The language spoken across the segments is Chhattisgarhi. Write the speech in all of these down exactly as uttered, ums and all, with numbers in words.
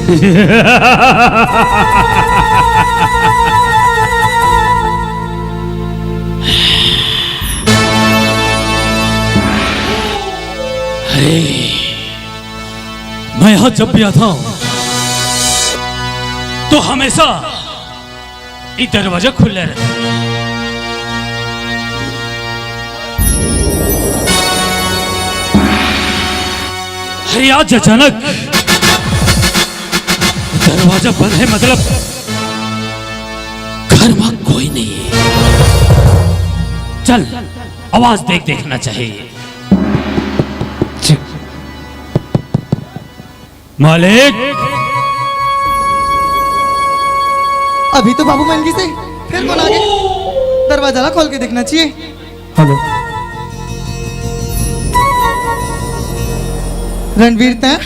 अरे, मैं यहाँ जब भी आता हूँ तो हमेशा ये दरवाजा खुला रहता है। अरे, आज अचानक दरवाजा बंद है, मतलब घर में कोई नहीं है। चल, आवाज देख, देखना चाहिए। मालिक। अभी तो बाबू मन गिस हे, फेर कोन आगे? दरवाजा ला खोल के देखना चाहिए। हेलो। रणवीर, तैं?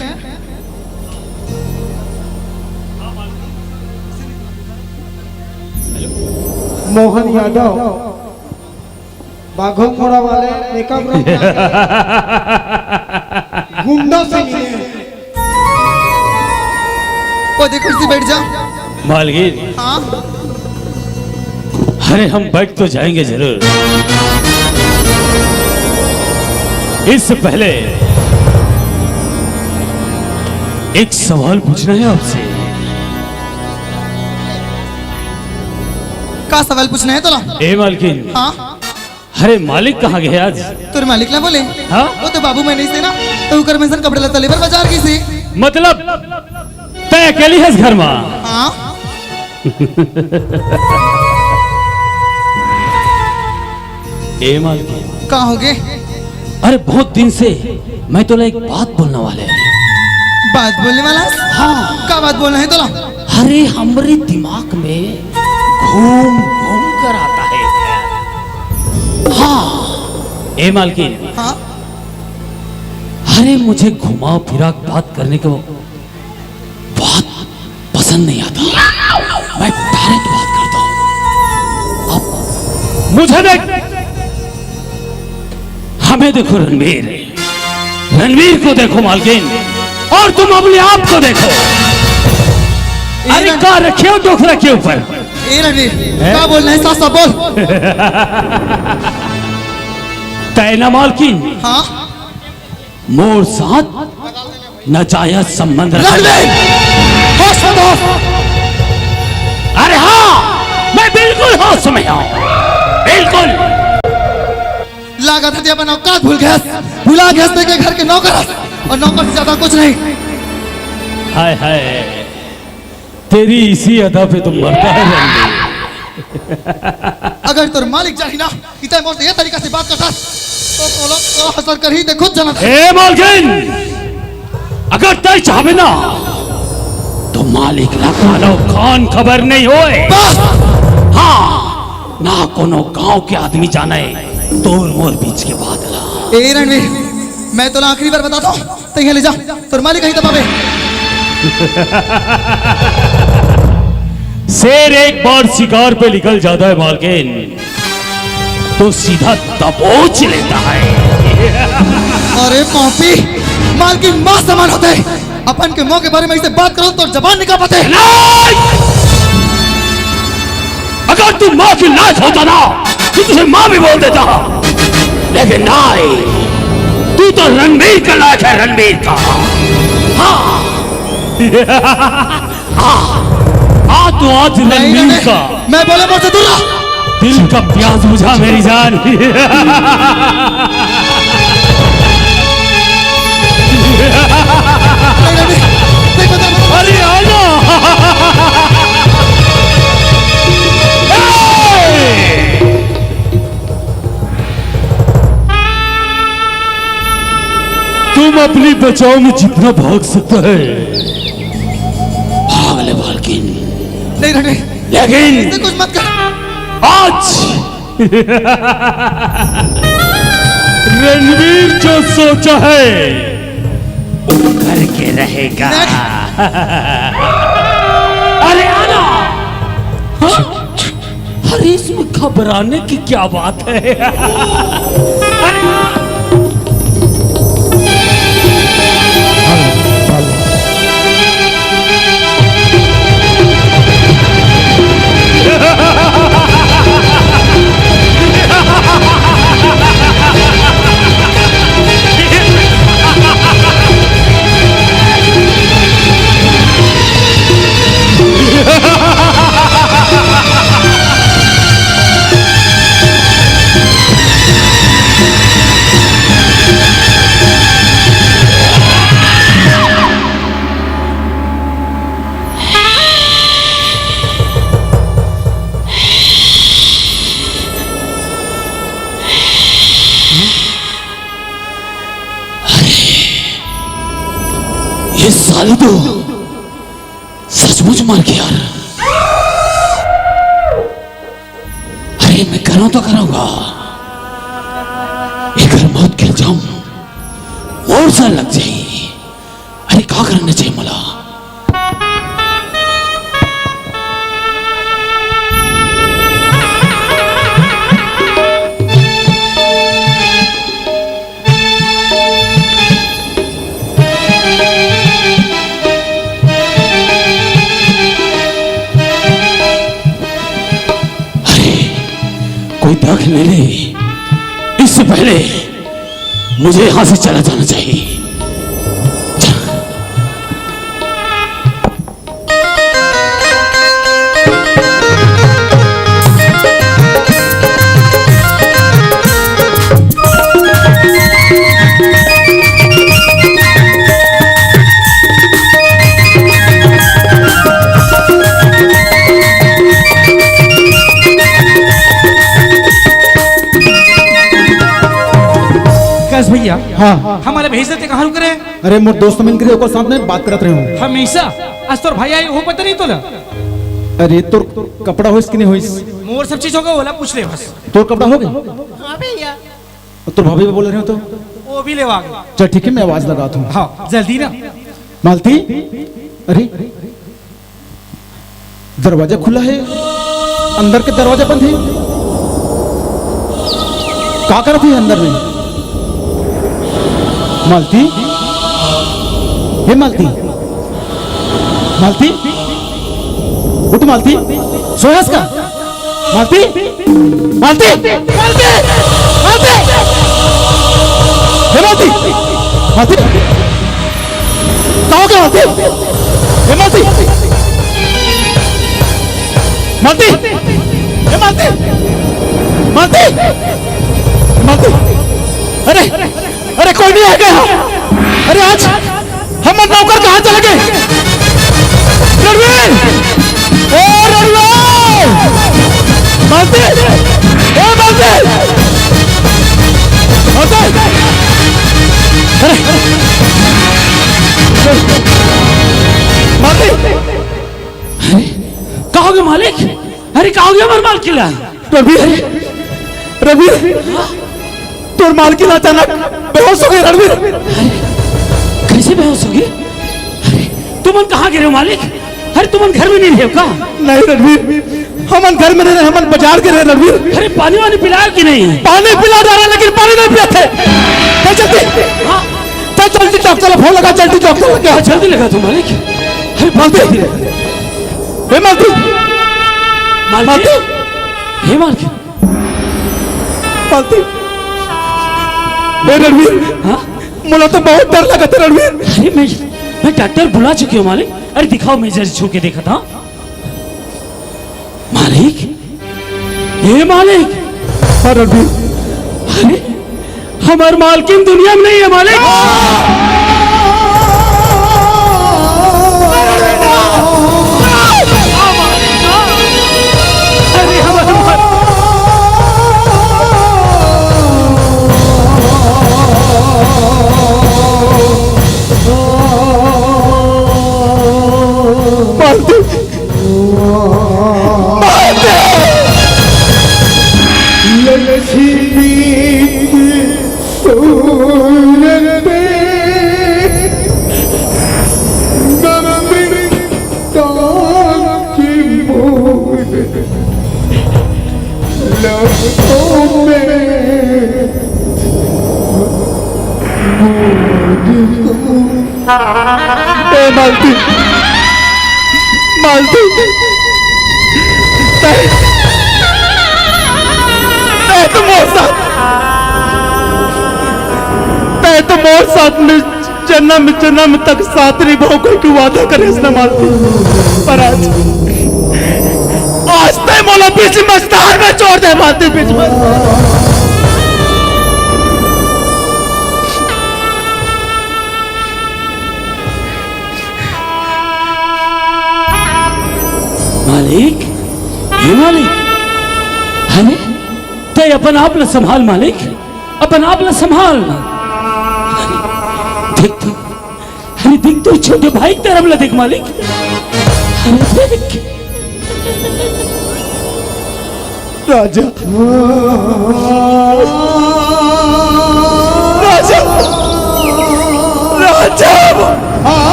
मोहन यादव। बाघोपुरा वाले मेकअप रूम में गुंडों से मिले। वो देखो, कुर्सी बैठ जा। मालकिन। हाँ? अरे, हम बैठ तो जाएंगे जरूर। इससे पहले एक सवाल पूछना है आपसे। का सवाल पूछना है तोला? ए मालकिन। हाँ? अरे, मालिक कहाँ गए आज? तोर मालिक ला बोले। हाँ? वो तो बाबू मन नइसे ना, तो उकर मेसन कपड़े लत्ता लेबर बाजार गिस हे। मतलब, तैं अकेली हस घर मा? हाँ। ए मालकिन। का होगे? अरे, बहुत दिन से मैं तोला एक बात बोलने वाले। बात बोलने वाला? हाँ। का बात बोलना है तोला? अरे, हमरे दिमाग में घूम घूम कर आता है। हाँ, ए मालकिन। हाँ? अरे, मुझे घुमा फिरा बात करने को बहुत पसंद नहीं आता। मैं डायरेक्ट बात करता हूँ। अब मुझे देख, हमें देखो रणवीर, रणवीर को देखो मालकिन, और तुम अपने आप को देखो। अरे, का रखे हो दुख रखे ऊपर? ए रणवीर, हैं? का बोलना है, साफ साफ बोल। तय ना मालकिन। हाँ? मोर साथ नाजायज संबंध रख। रणवीर! होश में तो! अरे हाँ, मैं बिल्कुल होश में हूँ, बिल्कुल। लागत हे, अपन औकात भूल गए, भुला गए तें के घर के नौकर, और नौकर से ज्यादा कुछ नहीं। हाय हाय, तेरी इसी अदा पे तो मरता है रणवीर। अगर तोर मालिक जानी ना, कि तैं मोर से ये तरीका से बात करता, तो तोला का असर करही, तें खुद जानत हस। ए मालकिन, अगर तैं चाहबे ना, तो मालिक ला कानो कान खबर नहीं होए। बस! हाँ, ना कोनो गांव के आदमी जाने तोर मोर बीच के बात ला। ए रणवीर, मैं तोला आखिरी बार बताता हूँ, तैं यहाँ ले जा, तोर मालिक कहीं दबावे। शेर एक बार शिकार पे निकल जाता है मालकिन, तो सीधा दबोच लेता है। अरे पापी, मालकिन माँ समान होते, अपन के माँ के बारे में ऐसे बात करो तो जबान निकाल पाते। नहीं! अगर तू माँ के लायक होता ना, तो तुझे माँ भी बोल देता। लेकिन नहीं, तू तो रणवीर के लायक है, रणवीर का। हाँ। हाँ। हाँ, तो आज नहीं, रणवीर नहीं। का। मैं बोले, मुझसे दूर रह। दिल का प्यास बुझा मेरी जान। अरे आना। तुम अपनी बचाव में जितना भाग सकता है, भाग ले मालकिन। नहीं, नहीं, नहीं। लेकिन इससे कुछ मत कर। आज रणवीर जो सोचा है, वो करके रहेगा। अरे आना। हाँ? अरे, इसमें घबराने की क्या बात है? अरे, ये साली तो सचमुच मर गे यार। अरे मैं करहूं तो करहूं का, एकर मौत के इल्जाम मोर सर लग जाही। अरे का करना चाहिए मोला? अरे, कोई देख नहीं रही, इससे पहले मुझे यहां से चला जाना चाहिए। विकास भैया, हाँ। हमारे भेज देते, कहाँ रुक रहे हैं? अरे, मोर दोस्त मन के ओकर साथ में बात करत रहे हूँ। हमेशा। आज तोर भाई आए, वो पता नहीं तोला? अरे, तोर कपड़ा होइस कि नहीं होइस? मोर सब चीज हो गया, ओला पूछ ले बस। तोर कपड़ा हो गया? हाँ भैया। तोर भाभी भी बोल रहे हो तो? वो भी लेवा गए। चल ठीक है, मैं आवाज लगाता हूँ। हाँ, जल्दी ना। मालती, अरे, दरवाजा खुला है, अंदर के दरवाजा बंद है। का करत है अंदर में? मालती, हे मालती, मालती, उठ मालती, सोयास का? मालती, मालती, मालती, मालती, हे मालती, मालती। का हो गया मालती? ए मालती! मालती! ए मालती! मालती! मालती! अरे, अरे कोई नहीं आ गया। अरे आज हमर नौकर कहाँ चले गए? रणवीर! ए रणवीर! मालती! ए मालती! मालती! अरे! मालती! अरे, का हो गया मालिक? अरे, का हो गया हमर मालकिन ला? रवि, रवि, तोर मालकिन अचानक बेहोश हो गए, रणवीर। अरे, कैसे बेहोश हो गए? अरे, तुमन कहाँ गिरे हो, मालिक? अरे, तुमन घर में नहीं रहे हो का? नहीं, रणवीर, हमन घर में नहीं रहे, हमन बाजार गिरे, रणवीर। अरे, पानी वानी पिलाया कि नहीं? पानी पिला डाला, लेकिन पानी नहीं पिया थे। चल जल्दी। हाँ। चल, जल्दी डॉक्टर ला फोन लगा, जल्दी डॉक्टर लगा। हाँ, जल्दी लगा तू, मालिक। अरे, बहुत मालती। जल्दी लगा। हे मालती। मालती। मालती। हे मालती। मालती। हे रणवीर। हाँ? मोला तो बहुत डर लगा था, रणवीर। अरे, मैं, मैं डॉक्टर बुला चुकी हूँ, मालिक। अरे, दिखाओ, मैं जरा छू के देखा था। मालिक, हे मालिक। हाँ, रणवीर। अरे, हमर मालकिन दुनिया में नहीं है, मालिक। अरे, हमर माल- मालकिन। लक्ष्मी सूरत ममता की मूरत लबों में ए मालती, मालती, तै, तै तो मोर साथ, तै तो मोर साथ में जन्म जन्म तक साथ निभाओ कोई के वादा करे ना मालती, पर आज, आज तै मोला बीच मझधार में छोड़ दे मालती, बीच मझधार। मालिक, हे मालिक, अरे, तै अपन आप ला संभाल मालिक, अपन आप ला संभाल। अरे, देख तो, अरे, देख, तोर छोटे भाई के तरफ ला देख मालिक। अरे देख। राजा। राजा। राजा।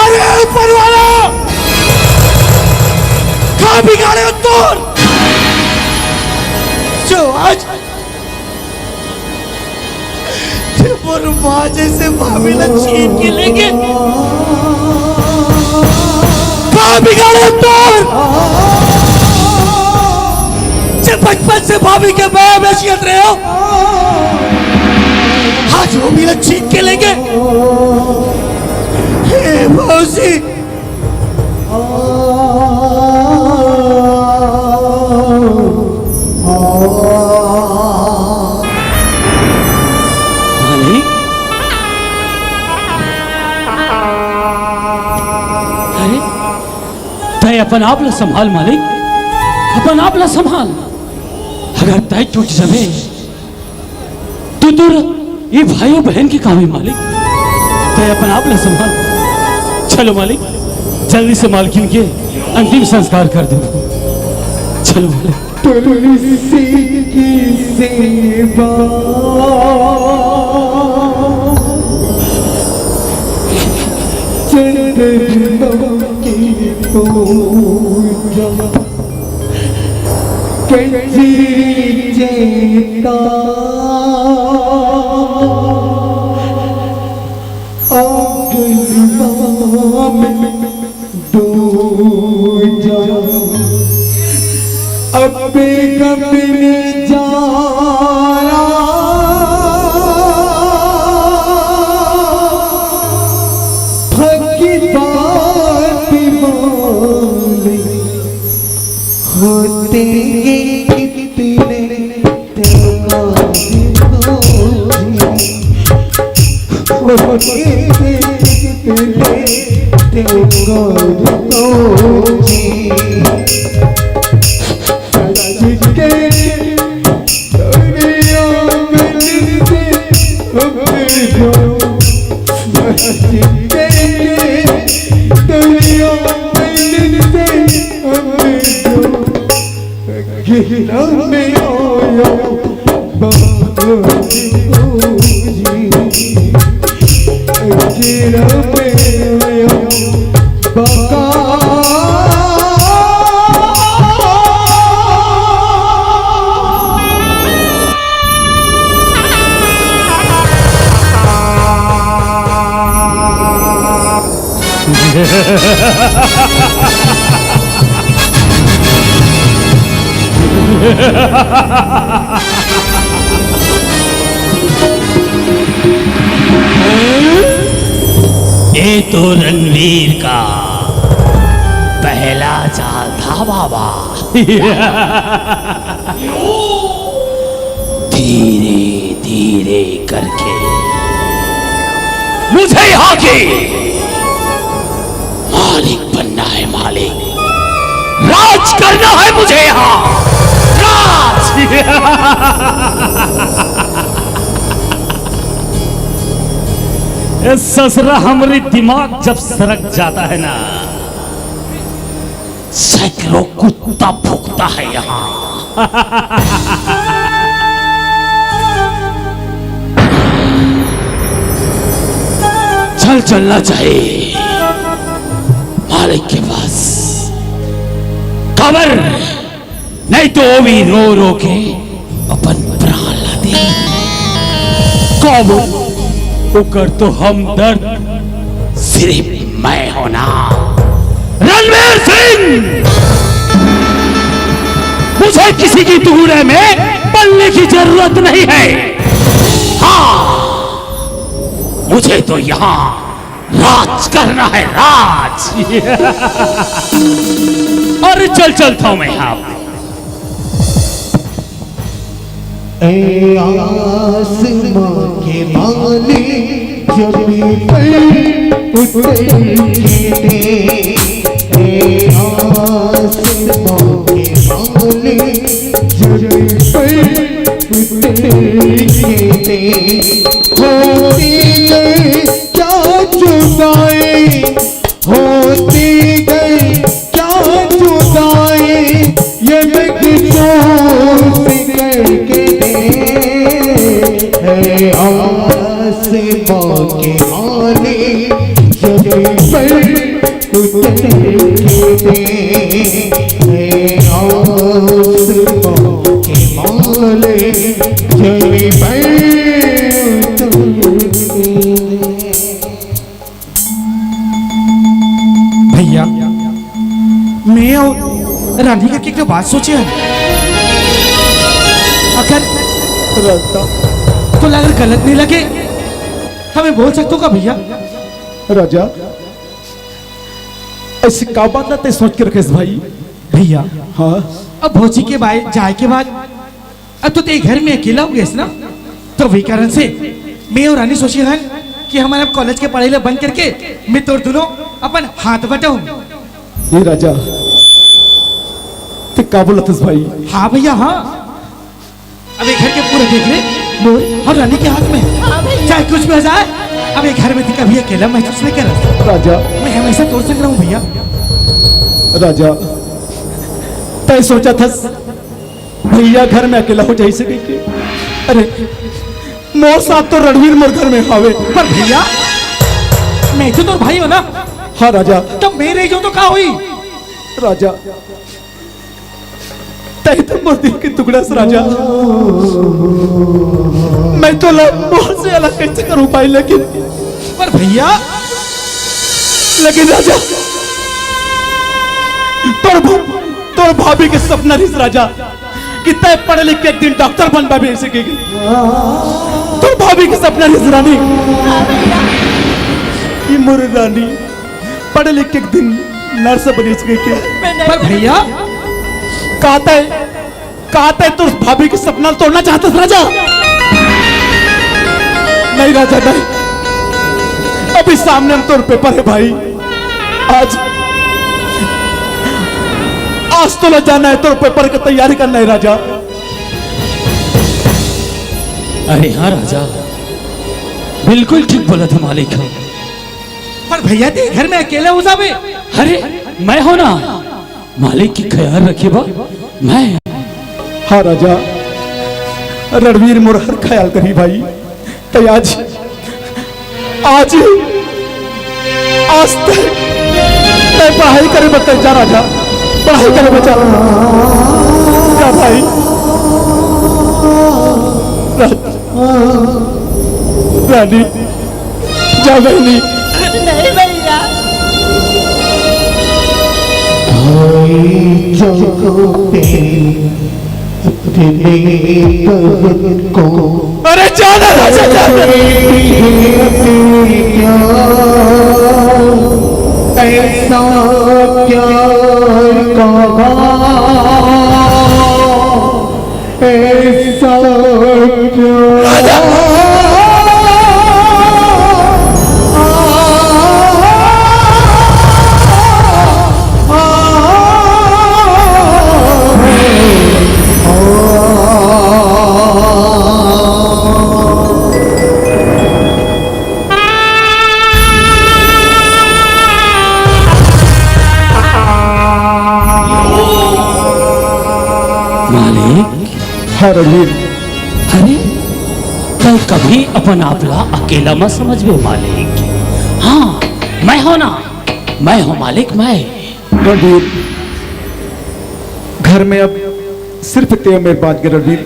अरे ऊपर वाला, का बिगाड़े हो तोर? जो आज, जो मोर माँ जैसे भाभी ला छीन के लेगे, का बिगाड़े हो तोर? जो बचपन से भाभी के मया में जियत रहे हो, आज वो भी ला छीन के लेगे। हे भौजी, मालिक, अरे, तय अपन आप ला संभाल मालिक, अपन आप ला संभाल। अगर तय टूट जाबे, तू तोर ये भाई अउ बहन के का होही मालिक, तय अपन आप ला संभाल। चलो मालिक, जल्दी से मालकिन के अंतिम संस्कार कर दो। चलो मालिक। तुलसी की सेवा, चंदन की पूजा, कंजरी चैता, आंगन में दूजा, अबे गम में जाना, फकी बात बोले, होते हैं कितने तेरे ये तो रणवीर का पहला चाल था बाबा। धीरे धीरे करके मुझे यहाँ के मालिक बनना है, मालिक। राज करना है मुझे यहाँ, राज। ए ससुरा, हमरी दिमाग जब सरक जाता है ना, सैकड़ों कुत्ता भूकता है यहाँ। चल, चलना चाहिए मालिक के पास। खबर नहीं तो वो भी रो रो के अपन प्राण ला दे। कौन? ओकर तो हमदर्द सिर्फ मैं हूं ना। रणवीर सिंह, मुझे किसी की दूरे में पलने की जरूरत नहीं है। हाँ, मुझे तो यहाँ राज करना है, राज। अरे चल, चलता हूं मैं यहाँ। ए आसमां के मालिक, जमीन पर उतर के दे। ए आसमां के मालिक, जमीन पर उतर के दे। होती गई क्या जुदाई, होती गई क्या जुदाई, ये महसूस करके दे। है आसमां के मालिक, जमीन पर उतर के दे। है आसमां के मालिक, जमीन पर उतर के दे। भैया, मैं अउ रानी करके एक ठो बात सोचे हन। अगर राजा। तोला अगर गलत नहीं लगे, त मैं बोल सकत हूँ का भैया? राजा, ऐसी का बात ला तैं सोच के रखेस भाई? भैया, हाँ। अब भौजी के बाय जाए के बाद अब तो तैं घर में अकेला हो गएस ना, तो वही कारण से मैं अउ रानी सोचे हन कि हमन अब कॉलेज के पढ़ाई ला बंद करके मैं तोर दुनों अपन हाथ बटाऊं। ए राजा, तैं का बोलत हस भाई? हाँ भैया, हाँ। अब ये घर के पूरा देख रेख मोर अउ रानी के हाथ में। हाँ भैया। चाहे कुछ भी हो जाए, अब ये घर में तैं कभी अकेला महसूस नहीं करस। राजा। मैं हमेशा तोर संग रहूं भैया। राजा, तैं सोचत हस भैया घर में अकेला हो जाही कहिके। अरे, मोर साथ तो रणवीर मोर घर में हवे। पर भैया, मैं तो तोर भाई हूँ ना। हाँ राजा। तब मैं रह जाऊँ तो का होही? राजा, तैं तो मोर दिल के टुकड़ा हस राजा। मैं तोला मोर से अलग कैसे करूँ भाई, लेकिन पर भैया। लेकिन राजा, तोर भा-, तोर भाभी के सपना रहिस राजा कि तैं पढ़ लिख के एक दिन डॉक्टर बन पाबे कहिके। तोर भाभी के सपना रहिस रानी कि मोर रानी पढ़ लिख के एक दिन नर्स बनिस कहिके। पर भैया, का तैं का तैं तोर भाभी के सपना ला तोड़ना चाहत हस राजा? नहीं राजा, नहीं। अभी सामने में तोर पेपर हे भाई। आज, आज तोला जाना हे, तोर पेपर के तैयारी करना हे राजा। अरे हाँ राजा, बिल्कुल ठीक बोलत हे मालिक। पर भैया, तैं घर में अकेला हो जाबे। अरे, मैं हूँ ना। मालिक के ख्याल रखे बर मैं। हाँ राजा, रणवीर मोर हर ख्याल करही भाई। तैं आज, आज ही, आज तैं, तैं पढ़ाई करे बर तैं जा राजा, पढ़ाई करे बर जा। जा भाई। रा-, रानी, जा बहनी। नहीं भैया। भाई चौकों पे अपने बहन को अरे जाना राजा, जाना। क्या ऐसा प्यार का भाव ऐसा प्यार। मालिक। हाँ रणवीर। अरे, तैं कभी अपन आप ला अकेला मत समझबे मालिक। हाँ, मैं हूँ ना, मैं हूँ मालिक, मैं। रणवीर, घर में अब सिर्फ तैं अउ मैं बाँच गे रणवीर।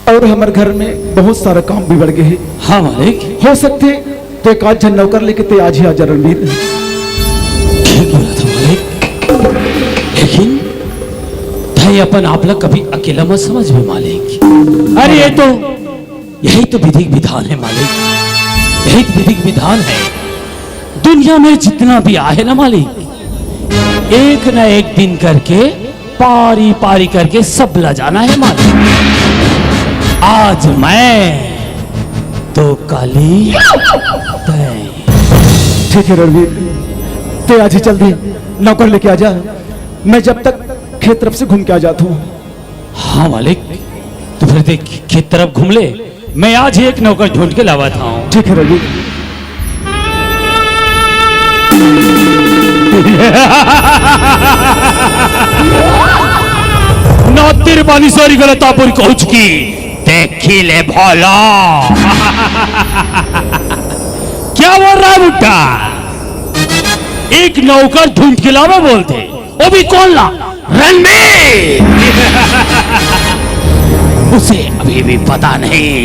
अउ हमर घर में बहुत सारा काम भी बढ़ गे हे। हाँ मालिक। हो सकथे तो एक आध झन नौकर लेके तैं आज ही आ जा रणवीर। ठीक बोलत हस मालिक, लेकिन तैं अपन आप ला कभी अकेला मत समझबे मालिक। अरे ये तो, यही तो विधि विधान हे मालिक, यही तो विधि विधान हे। दुनिया में जितना भी आहे ना मालिक, एक ना एक दिन करके पारी पारी करके सब ला जाना हे मालिक। आज मैं तो काली तय। ठीक है रणवीर, ते आज ही जल्दी नौकर लेके आ जा। मैं जब तक खेत तरफ से घूम के आ जाता हूँ। हाँ मालिक, तो फिर देख, खेत तरफ घूम ले, मैं आज ही एक नौकर ढूंढ के लावत हूँ। ठीक है रणवीर। नातिर बानी सारी गलत आपुर कहूच की देखी ले भला। क्या बोल रहा है बुड्ढा? एक नौकर ढूंढ के लावे बोलते, वो भी कौन ला? रणवीर। उसे अभी भी पता नहीं।